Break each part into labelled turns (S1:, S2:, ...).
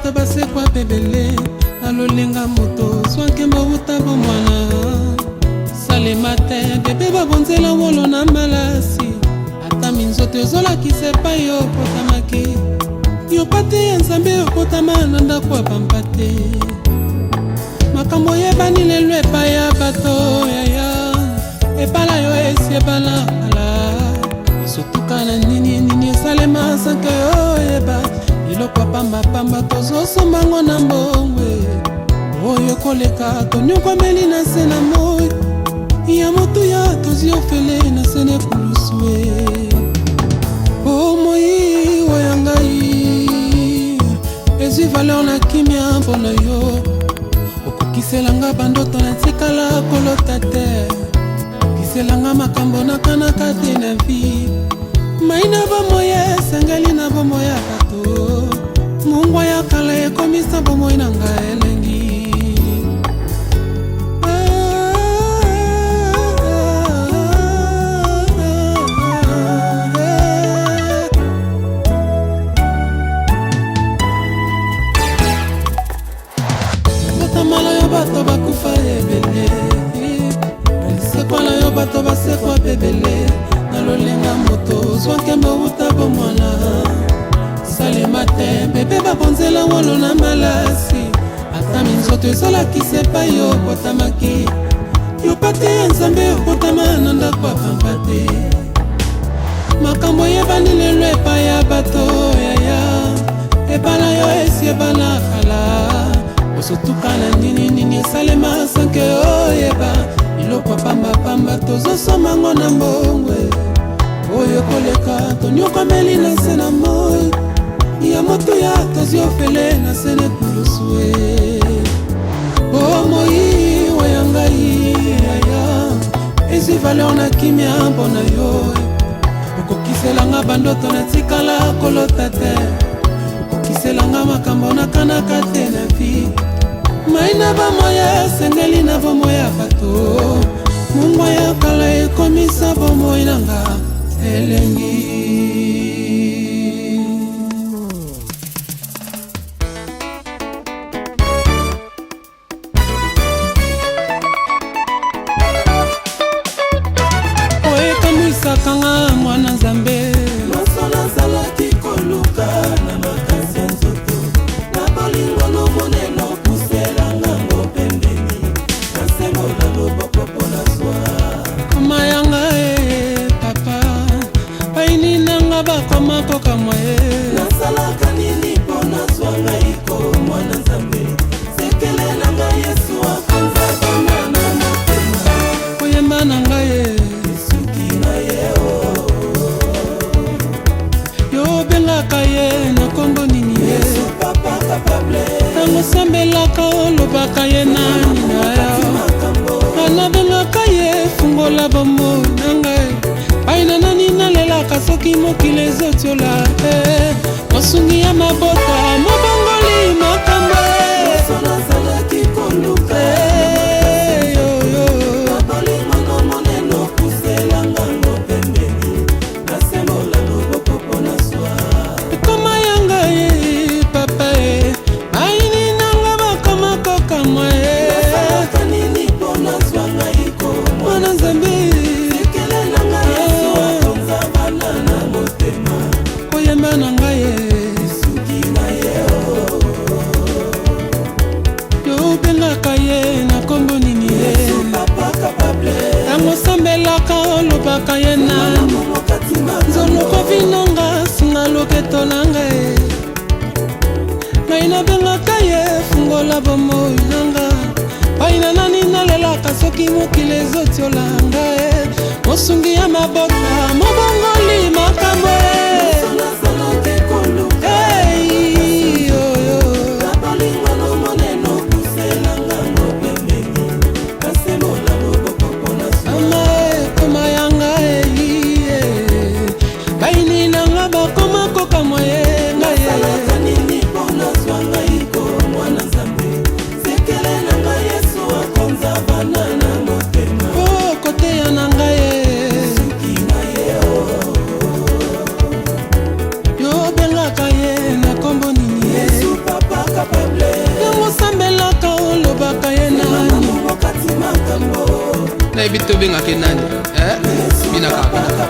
S1: bato basekwa bebele na lolenga moto zwa nkembo wuta bomwana salema te bebe babonzela wolo na malasi ata minzoto ezolakisa epai yo obotamaki yo pate ya nzambe okotama na ndako ya pampa te makambo oyebani lelo epai ya bato yaya ebala yo esi ebala kala ezotuka na nini nini esalema sanke oyeba biloko ya pambapamba tozosomba ngo na mbongwe oyo ekoleka tonyokwameli na se na moi ya motuya tozwi ofele na se na ekulusu e bomoi oyo ngai ezwi valeur na kimia mpo na yo okokisela nga bandoto natikala kolota te okisela nga makambo nakanaka te na vie mai na bomoi esengeli na bomoi ya bato mongwa ya kala ekomisa bomoi na ngai elengi. Mbotama na yo bato bakufa ebele, na lisekwa na yo bato basekwa bebele. Na lolenga moto zwa nkembo wuta bomwana salema te bebe babonzela wolo na malasi ata minzoto ezolakisa epai yo obotamaki yo pate ya nzambe obotama na ndako ya pamba te makambo eyebani lelo epai ya bato yaya ebala yo esi ebala kala ozotuka na nini nini esalema sanke oyeba biloko ya pambapamba tozosomba ngo na mbongwe oyo koleka tonyokwameli na se na moi ya motuya tozwi ofele na se na ekulusu e bomoi oya ngai yaya ezwi valeur na kimia mpo na yo okokisela nga bandoto natikala kolota te okokisela nga makambo nakanaka te na vie mai na bomoi esengeli na bomoi ya bato mongwa ya kala ekomisa bomoi na nga elengi. Oyo ekamwisaka nga mwana nzambe
S2: Nyonso nazalaki koluka na makasi ya nzoto na bolingo nomoneno pusela ngango pembeni nasembola loboko mpo nazwa
S1: koma yanga e papa bayini nanga bakoma kokamwa ye
S2: Nasalaka nini mpo nazwa ngai ko mwana nzambe sekele na ngai Yesu akonza bana na motema
S1: koyemba na ngai e
S2: Suki na ye o
S1: yo obengaka ye na nkombo nini ye
S2: Yesu papa capable
S1: ntango osambelaka olobaka ye nani na yo
S2: makambo
S1: nga nabengaka ye fungola bomoi na ngai pai na nani nalelaka soki mokili ezotiola e mosungi ya mabota mobongoli makambo e.
S2: Nyonso nazalaki koluka
S1: Eh, yo, yo.
S2: na bolingo nomoneno pusela ngango pembeni nasembola loboko mpo nazwa
S1: Ekoma ya ngai papa e bayini nanga bakoma kokamwa e
S2: Nasalaka nini mpo nazwa ngai ko
S1: mwana nzambe
S2: sekele na ngai Yesu akonza bana na motema
S1: koyemba na ngai e
S2: Suki na ye o
S1: yo obengaka ye na nkombo nini ye
S2: Yesu papa capable
S1: ntango osambelaka olobaka ye nani
S2: mokati makambo
S1: nzoluka vinanga singa loketo na ngai ngai nabengaka ye fungola bomoi nanga pai na nani nalelaka soki mokili ezotiola ngai mosungi ya mabota mobongoli makambo e.
S2: Nyonso nazalaki koluka
S1: Hey, yo, yo.
S2: na bolingo nomoneno pusela ngango pembeni nasembola loboko mpo nazwa
S1: Mama ekoma ya ngai e. Bayini nanga bakoma kokamwa ye ngai e.
S2: Nasalaka nini mpo nazwa ngai ko mwana nzambe sekele na ngai Yesu akonza bana na motema
S1: Po koteya na ngai e.
S2: Suki na ye o
S1: Nayebi te obengaka ye nani eh? Binaka, binaka.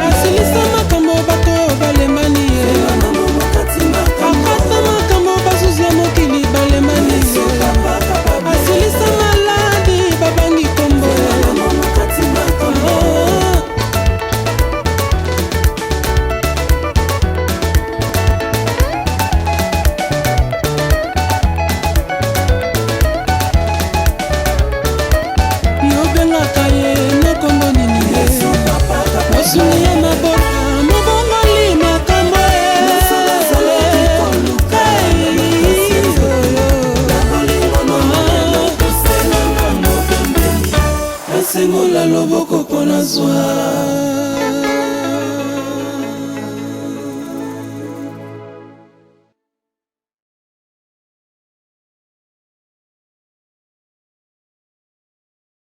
S1: Asilisa makambo, bato balembani ye. Akata makambo, bazuzi ya mokili balembani ye. Asilisa maladi, babangi kombo. Ah. Yobengaka ye na kombo nini ye? Mosungi ya mabota, mobongoli makambo e. Nasengola loboko mpo nazwa.